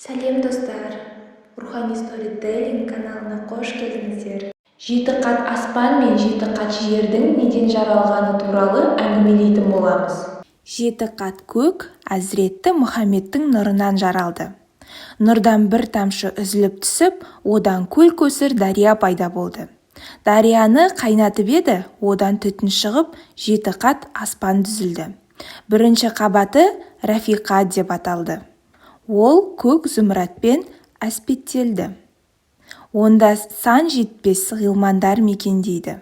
Сәлем, достар! Рухани сторителлинг каналына қош келдіңіздер! Жеті қат аспан мен жеті қат жердің неден жаралғаны туралы әңгімелейтін боламыз. Жеті қат көк Әзіреті Мұхаммедтің нұрынан жаралды. Нұрдан бір тамшы үзіліп түсіп, одан көл-көсір дария пайда болды. Дарияны қайнатып еді, одан түтін шығып, жеті қат аспан түзілді. Бірінші қабаты Рафиқа деп аталды. Ол көк зүміратпен әспеттелді. Онда сан жетпес ғилмандар мекендейді.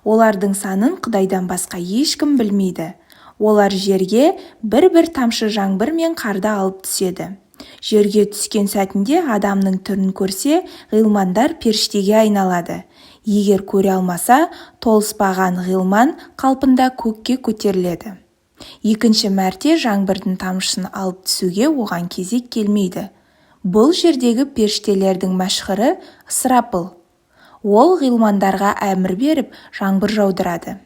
Олардың санын Құдайдан басқа ешкім білмейді. Олар жерге бір-бір тамшы жаңбыр мен қарды алып түседі. Жерге түскен сәтінде адамның түрін көрсе, ғилмандар періштеге айналады. Егер көре алмаса, толыспаған ғилман қалпында көкке көтеріледі. Екінші мәрте жаңбырдың тамшысын алып түсуге оған кезек келмейді. Бұл жердегі періштелердің мәшһүрі Ысырапыл. Ол ғилмандарға әмір беріп, жаңбыр жаудырады.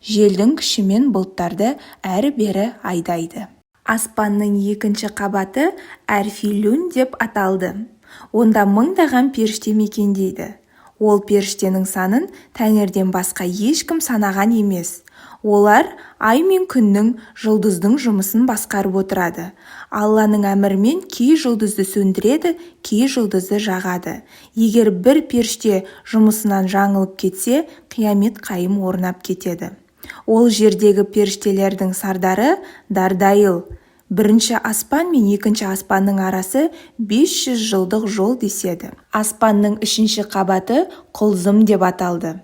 Желдің күшімен бұлттарды әрі-бері айдайды. Аспанның екінші қабаты Әрфилюн деп аталды. Онда мыңдаған періште мекендейді. Ол періштенің санын Тәңірден басқа ешкім санаған емес. Олар ай мен күннің, жұлдыздың жұмысын басқарып отырады. Алланың әмірімен кей жұлдызды сөндіреді, кей жұлдызды жағады. Егер бір періште жұмысынан жаңылып кетсе, қиямет қайым орнап кетеді. Ол жердегі періштелердің сардары Дардайыл. Бірінші аспан мен екінші аспанның арасы 500 жылдық жол деседі. Аспанның үшінші қабаты Құлзым деп аталды.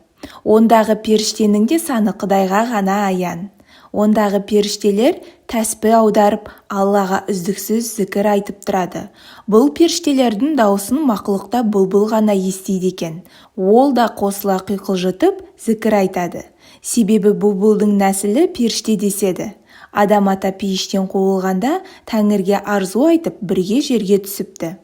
Ондағы періштенің де саны Құдайға ғана аян. Ондағы періштелер тәспі аударып, Аллаға үздіксіз зікір айтып тұрады. Бұл періштелердің даусын мақұлықта бұлбұл ғана естиді екен. Ол да қосыла құйқылжытып зікір айтады. Себебі бұлбұлдың нәсілі періште деседі. Адам ата пейіштен қуылғанда, Тәңірге арзу айтып, бірге жерге түсіпті.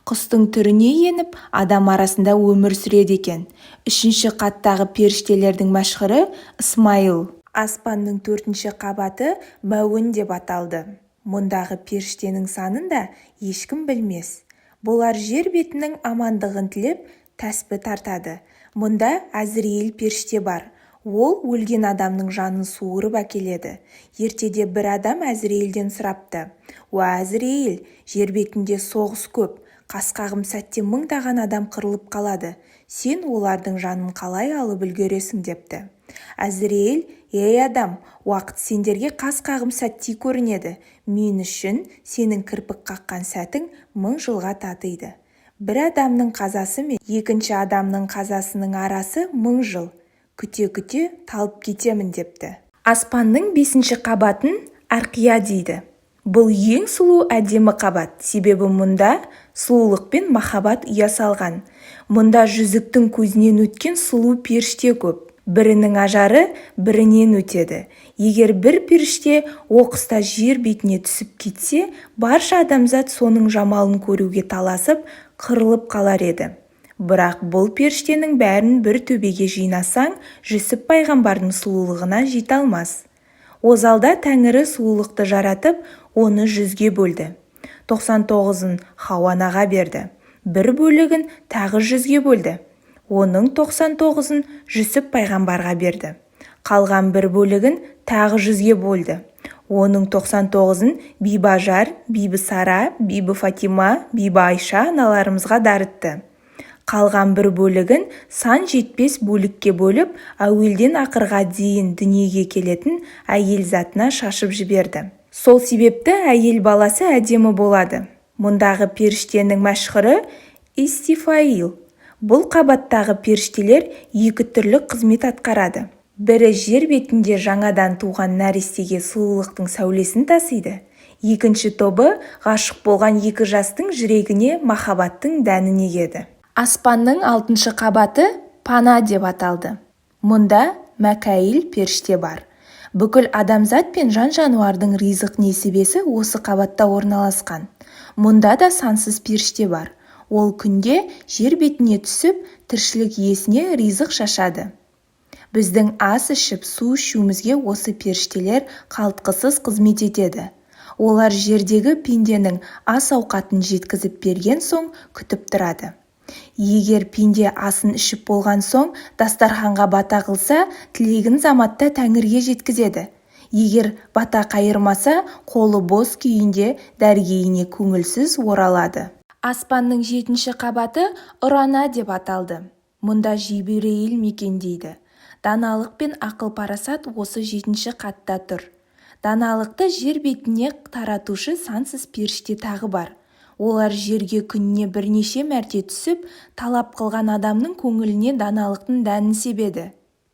Құстың түріне еніп, адам арасында өмір сүреді екен. Үшінші қаттағы періштелердің мәшһүрі Ысмайыл. Аспанның төртінші қабаты Мәуін деп аталды. Мұндағы періштенің санын да ешкім білмес. Бұлар жер бетінің амандығын тілеп, тәспі тартады. Мұнда Әзірейіл періште бар. Ол өлген адамның жанын суырып әкеледі. Ертеде бір адам Әзірейілден сұрапты: "Уа, Әзірейіл, жер бетінде соғыс көп, қас-қағым сәтте мыңдаған адам қырылып қалады. Сен олардың жанын қалай алып үлгересің?" – депті. Әзірейіл: "Ей, адам, уақыт сендерге қас-қағым сәттей көрінеді. Мен үшін сенің кірпік қаққан сәтің 1000 жылға татиды. Бір адамның қазасы мен екінші адамның қазасының арасы 1000 жыл. Күте-күте талып кетемін", – депті. Аспанның бесінші қабатын Арқия дейді. Бұл ең сұлу, әдемі қабат, себебі мұнда сұлулық пен махаббат ұя салған. Мұнда жүзіктің көзінен өткен сұлу періште көп. Бірінің ажары бірінен өтеді. Егер бір періште оқыста жер бетіне түсіп кетсе, барша адамзат соның жамалын көруге таласып, қырылып қалар еді. Бірақ бұл періштенің бәрін бір төбеге жинасаң, Жүсіп пайғамбардың сұлулығына жете алмас. Озалда Тәңірі сұлулықты жаратып, оны 100-ге бөлді. 99-ын Хауа анаға берді. Бір бөлігін тағы 100-ге бөлді. Оның 99-ын Жүсіп пайғамбарға берді. Қалған бір бөлігін тағы 100-ге бөлді. Оның 99-ын Бибіажар, Бибісара, Бибі Фатима, Бибі Айша аналарымызға дарытты. Қалған бір бөлігін сан жетпес бөлікке бөліп, әуелден ақырға дейін дүниеге келетін әйел затына шашып жіберді. Сол себепті әйел баласы әдемі болады. Мұндағы періштенің мәшһүрі Истифаил. Бұл қабаттағы періштелер екі түрлі қызмет атқарады. Бірі жер бетінде жаңадан туған нәрестеге сұлулықтың сәулесін тасиды. Екінші тобы ғашық болған екі жастың жүрегіне махаббаттың дәнін егеді. Аспанның алтыншы қабаты Пана деп аталды. Мұнда Мәкәйіл періште бар. Бүкіл адамзат пен жан-жануардың ризық несібесі осы қабатта орналасқан. Мұнда да сансыз періште бар. Ол күнде жер бетіне түсіп, тіршілік иесіне ризық шашады. Біздің ас ішіп, су ішуімізге осы періштелер қалтқысыз қызмет етеді. Олар жердегі пенденің ас-ауқатын жеткізіп берген соң күтіп тұрады. Егер пенде асын ішіп болған соң дастарханға бата қылса, тілегін заматта тәңірге жеткізеді. Егер бата қайырмаса, қолы бос күйінде дәргейіне көңілсіз оралады. Аспанның жетінші қабаты Ұрана деп аталды. Мұнда Жебірейіл мекендейді. Даналық пен ақыл-парасат осы жетінші қатта тұр. Даналықты жер бетіне таратушы сансыз періште тағы бар. Олар жерге күніне бірнеше мәрте түсіп, талап қылған адамның көңіліне даналықтың дәнін себеді.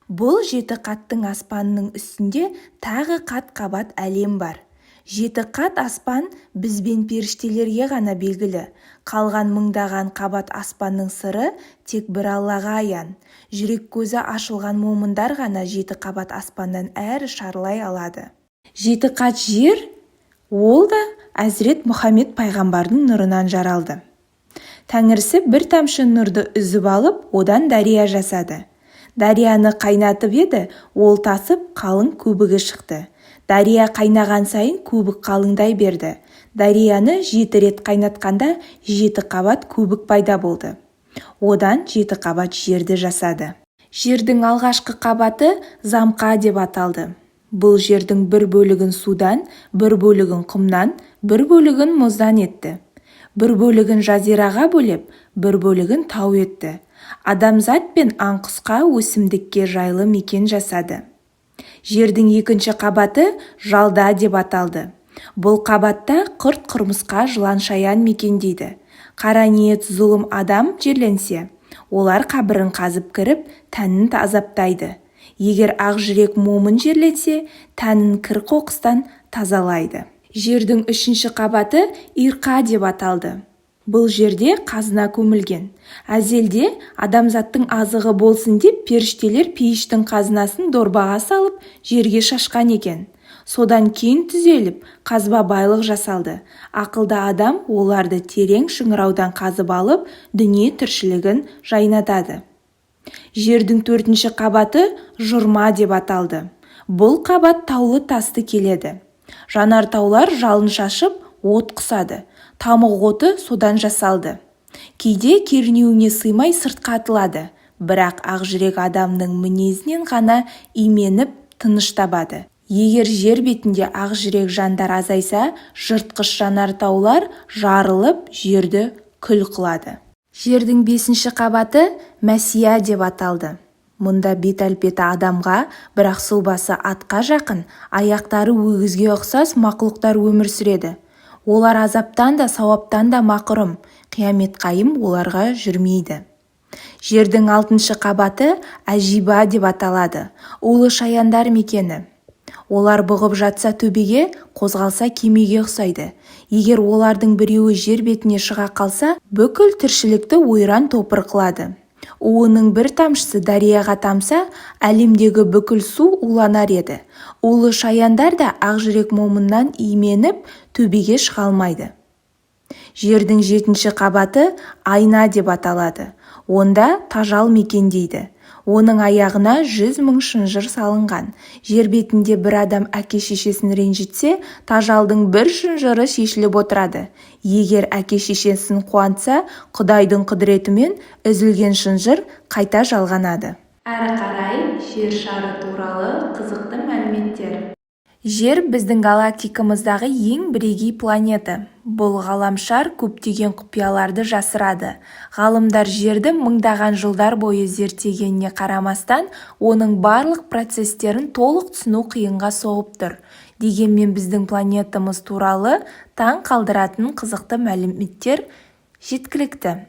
Бұл жеті қаттың аспанның үстінде тағы қат-қабат әлем бар. Жеті қат аспан біз бен періштелерге ғана белгілі. Қалған мыңдаған қабат аспанның сыры тек бір Аллаға аян. Жүрек көзі ашылған момындар ғана жеті қабат аспаннан әрі шарлай алады. Жеті қат жер, ол да Әзірет Мұхаммед пайғамбардың нұрынан жаралды. Тәңірісі бір тамшы нұрды үзіп алып, одан дария жасады. Дарияны қайнатып еді, ол тасып, қалың көбігі шықты. Дария қайнаған сайын көбік қалыңдай берді. Дарияны жеті рет қайнатқанда жеті қабат көбік пайда болды. Одан жеті қабат жерді жасады. Жердің алғашқы қабаты Замқа деп аталды. Бұл жердің бір бөлігін судан, бір бөлігін құмнан, бір бөлігін мұздан етті. Бір бөлігін жазираға бөлеп, бір бөлігін тау етті. Адамзат пен аң-құсқа, өсімдікке жайлы мекен жасады. Жердің екінші қабаты Жалда деп аталды. Бұл қабатта құрт-құмырсқа, жылан-шаян мекендейді. Қара ниет зұлым адам жерленсе, олар қабірін қазып кіріп, тәнін азаптайды. Егер ақ жүрек момын жерленсе, тәнін кір-қоқыстан тазалайды. Жердің үшінші қабаты Ирқа деп аталды. Бұл жерде қазына көмілген. Әзелде адамзаттың азығы болсын деп періштелер пейіштің қазынасын дорбаға салып, жерге шашқан екен. Содан кен түзеліп, қазба байлық жасалды. Ақылды адам оларды терең шыңыраудан қазып алып, дүние тіршілігін жайнатады. Жердің төртінші қабаты Жұрма деп аталды. Бұл қабат таулы тасты келеді. Жанартаулар жалын шашып, от құсады. Тамық оты содан жасалды. Кейде кернеуіне сыймай сыртқа атылады. Бірақ ақжүрек адамның мінезінен ғана именіп тыныш табады. Егер жер бетінде ақжүрек жандар азайса, жыртқыш жанартаулар жарылып, жерді күл қылады. Жердің бесінші қабаты Мәсия деп аталды. Мұнда бет әлпеті адамға, бірақ сұлбасы атқа жақын, аяқтары өгізге ұқсас мақұлықтар өмір сүреді. Олар азаптан да, сауаптан да мақұрым, қиямет қайым оларға жүрмейді. Жердің алтыншы қабаты Әжиба деп аталады. Улы шаяндар мекені. Олар бұғып жатса төбеге, қозғалса кемеге ұқсайды. Егер олардың біреуі жер бетіне шыға қалса, бүкіл тіршілікті ойран-топыр қылады. Уының бір тамшысы дарияға тамса, әлемдегі бүкіл су уланар еді. Улы шаяндар да ақжүрек момыннан именіп, төбеге шыға алмайды. Жердің жетінші қабаты Айна деп аталады. Онда тажал мекендейді. Оның аяғына 100 000 шынжыр салынған. Жер бетінде бір адам әке-шешесін ренжітсе, тажалдың бір шынжыры шешіліп отырады. Егер әке-шешесін қуантса, Құдайдың құдіретімен үзілген шынжыр қайта жалғанады. Әрі қарай жер шары туралы қызықты мәліметтер. Жер біздің галактикамыздағы ең бірегей планета. Бұл ғаламшар көптеген құпияларды жасырады. Ғалымдар Жерді мыңдаған жылдар бойы зерттегеніне қарамастан, оның барлық процестерін толық түсіну қиынға соғып тұр. Дегенмен біздің планетамыз туралы таң қалдыратын қызықты мәліметтер жеткілікті.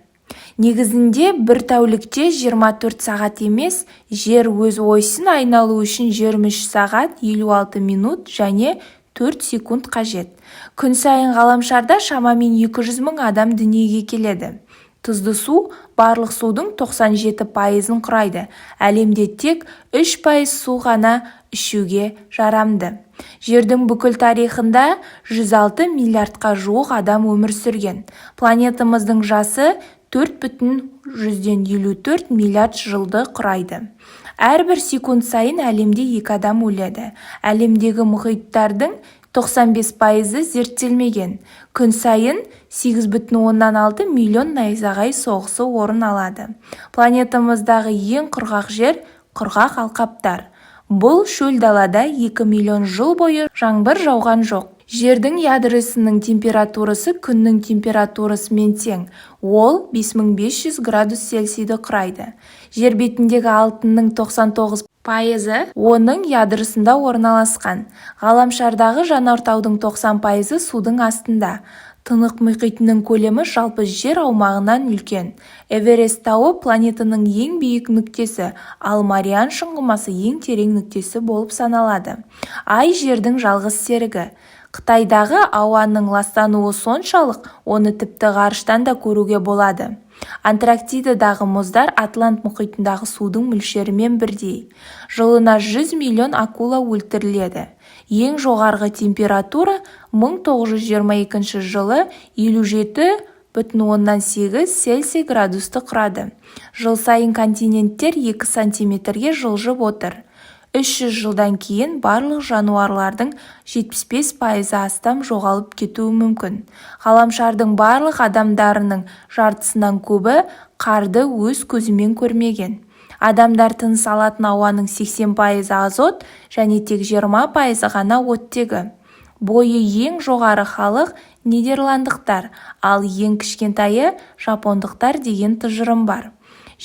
Негізінде бір тәулікте 24 сағат емес, Жер өз осін айналу үшін 23 сағат 56 минут және 4 секунд қажет. Күн сайын ғаламшарда шамамен 200 мың адам дүниеге келеді. Тұзды су барлық судың 97%-ын құрайды. Әлемде тек 3% су ғана ішуге жарамды. Жердің бүкіл тарихында 106 миллиардқа жуық адам өмір сүрген. Планетамыздың жасы 4,54 миллиард жылды құрайды. Әрбір секунд сайын әлемде екі адам өледі. Әлемдегі мұхиттардың 95%-ы зерттелмеген. Күн сайын 8,6 миллион найзағай соғысы орын алады. Планетамыздағы ең құрғақ жер – құрғақ алқаптар. Бұл шөл далада 2 миллион жыл бойы жаңбыр жауған жоқ. Жердің ядросының температурасы Күннің температурасымен тең, ол 5500 градус Цельсийді құрайды. Жер бетіндегі алтынның 99%-ы оның ядросында орналасқан. Ғаламшардағы жанартаудың 90%-ы судың астында. Тынық мұхитының көлемі жалпы жер аумағынан үлкен. Эверест тауы планетаның ең биік нүктесі, ал Мариан шұңғымасы ең терең нүктесі болып саналады. Ай – Жердің жалғыз серігі. Қытайдағы ауаның ластануы соншалық, оны тіпті ғарыштан да көруге болады. Антарктидадағы мұздар Атлант мұхитындағы судың мөлшерімен бірдей. Жылына 100 миллион акула өлтіріледі. Ең жоғарғы температура 1922 жылы 57,8 Цельсий градусты құрады. Жыл сайын континенттер 2 сантиметрге жылжып отыр. 300 жылдан кейін барлық жануарлардың 75%-ы астам жоғалып кетуі мүмкін. Ғаламшардың барлық адамдарының жартысынан көбі қарды өз көзімен көрмеген. Адамдар тыныс алатын ауаның 80%-ы азот және тек 20%-ы ғана оттегі. Бойы ең жоғары халық – нидерландықтар, ал ең кішкентайы – жапондықтар деген тұжырым бар.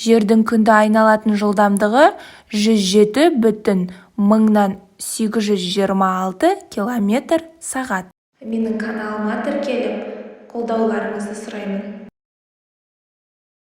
Жердің Күнді айналатын жылдамдығы 107,826 километр сағат. Менің каналыма тіркеліп, қолдауларыңызды сұраймын.